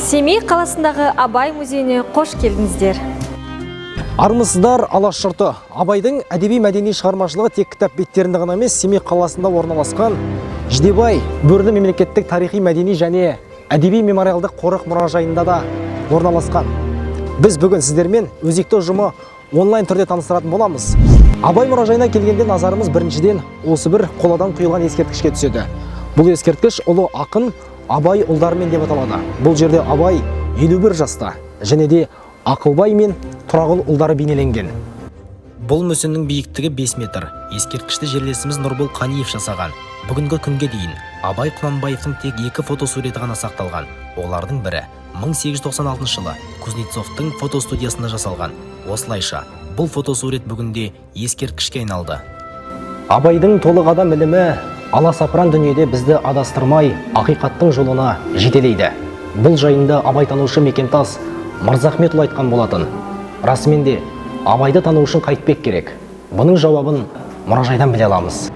Семей қаласындағы Абай музейіне қош келдіңіздер. Армысыздар, Алаш жұрты! Абайдың әдеби мәдени шығармашылығы тек кітап беттерінде ғана емес, Семей қаласында орналасқан Жидебай Бөрілі мемлекеттік тарихи мәдени және әдеби мемориалдық қорық мұражайында да орналасқан. Біз бүгін сіздермен өзекті ұжымы онлайн түрде таныстыратын боламыз. Абай мұражайына келгенде назарымыз біріншіден осы бір қоладан құйылған ескерткішке түседі. Бұл ескерткіш ұлы ақын Абай ұлдарымен деп аталады. Бұл жерде Абай 51 жаста және де Ақылбай мен Тұрағұл ұлдары бейнеленген. Бұл мүсіннің биіктігі 5 метр. Ескерткішті жерлесіміз Нұрбол Қалиев жасаған. Бүгінгі күнге дейін Абай Құнанбаевтың тек екі фотосуреті ғана сақталған. Олардың бірі 1896 жылы Кузнецовтың фотостудиясында жасалған. Осылайша, бұл фотосурет бүгінде ескерткішке айналды. Абайдың толық адам ілімі аласапыран дүниеде бізді адастырмай, ақиқаттың жолына жетелейді. Бұл жайында абайтанушы Мекемтас Мырзахметұлы айтқан болатын. Расымен де, Абайды тану үшін қайтпек керек. Бұның жауабын мұражайдан біле аламыз.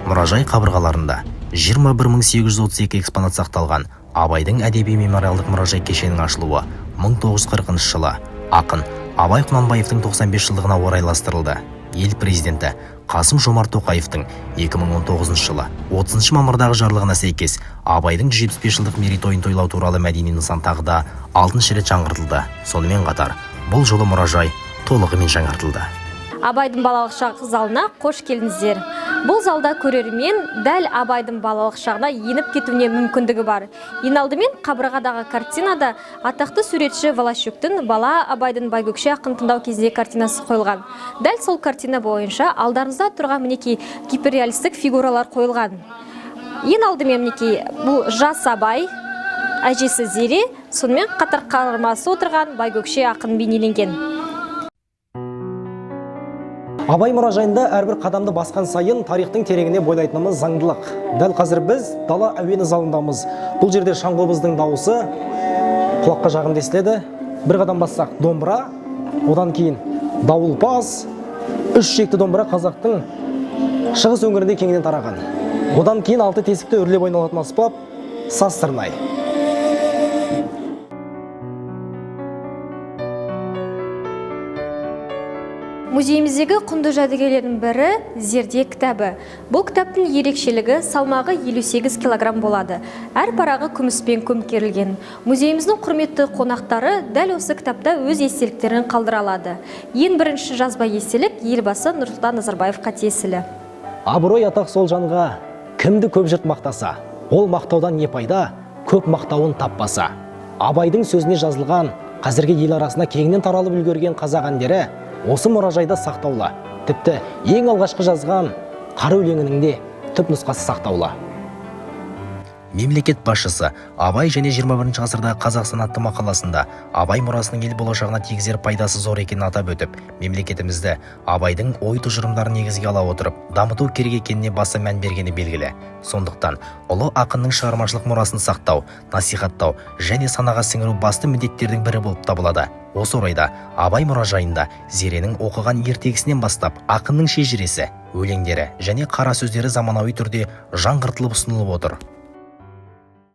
Мұражай қабырғаларында 21832 экспонат сақталған. Абайдың әдеби мемориалдық мұражай кешенінің ашылуы 1940 жылы ақын Абай Құнанбаевтың 95 жылдығына орайластырылды. Ел президенті Қасым Жомарт Тоқаевтың 2019 жылы 30 мамырдағы жарлығына сәйкес Абайдың 175 жылдық мерейтойын тойлау туралы мәдени нысан тағы да 6 рет жаңғыртылды. Сонымен қатар, бұл жолы мұражай толығымен жаңартылды. Абайдың балалық шақ залына қош келдіңіздер. Бұл залда көрермен дәл Абайдың балалық шағына еніп кетуіне мүмкіндігі бар. Ең алдымен қабырғадағы картинада атақты суретші Волощуктың бала Абайдың Байкөкше ақын тыңдау кезінде картинасы қойылған. Дәл сол картина бойынша алдарыңызда тұрған мінекей гиперреалистік фигуралар қойылған. Ең алдымен мінекей бұл жас Абай, әжесі Зере, сонымен қатар қармасы отырған Байкөкше ақын бейнеленген. Абай мұражайында әрбір қадамды басқан сайын тарихтың тереңіне бойлайтынымыз заңдылық. Дәл қазір біз дала әуені залындамыз. Бұл жерде шаңқобыздың дауысы құлаққа жағымды естіледі. Бір қадам бассақ домбыра, одан кейін дауылпаз, үш шекті домбыра қазақтың шығыс өңірінде кеңінен тараған. Одан кейін алты тесікті үрлеп ойналатын аспап саз сырнай. Музейіміздегі құнды жәдігерлердің бірі Зерде кітабы. Бұл кітаптың ерекшелігі салмағы 58 килограмм болады. Әр парағы күміспен көмкерілген. Музейіміздің құрметті қонақтары дәл осы кітапта өз естеліктерін қалдыра алады. Ең бірінші жазба естелік елбасы Нұрсұлтан Назарбаевқа тиесілі. Абырой атақ сол жанға кімді көп жұрт мақтаса, ол мақтаудан не пайда, көп мақтауын таппаса. Абайдың сөзіне жазылған, қазіргі ел арасына кеңінен таралып үлгерген қазақ әндері осы мұражайда сақтаулы. Тіпті ең алғашқы жазған қара өлеңінің де түп нұсқасы сақтаулы. Мемлекет басшысы Абай және 21 ғасырдағы Қазақстан атты мақаласында Абай мұрасының ел болашағына тигізер пайдасы зор екенін атап өтіп, мемлекетімізді Абайдың ой тұжырымдарын негізге ала отырып, дамыту керек екеніне баса мән бергені белгілі. Сондықтан ұлы ақынның шығармашылық мұрасын сақтау, насихаттау және санаға сіңіру басты міндеттердің бірі болып табылады. Осы орайда Абай мұражайында Зеренің оқыған ертегісінен бастап ақынның шежіресі, өлеңдері және қара сөздері заманауи түрде жаңғыртылып ұсынылып отыр.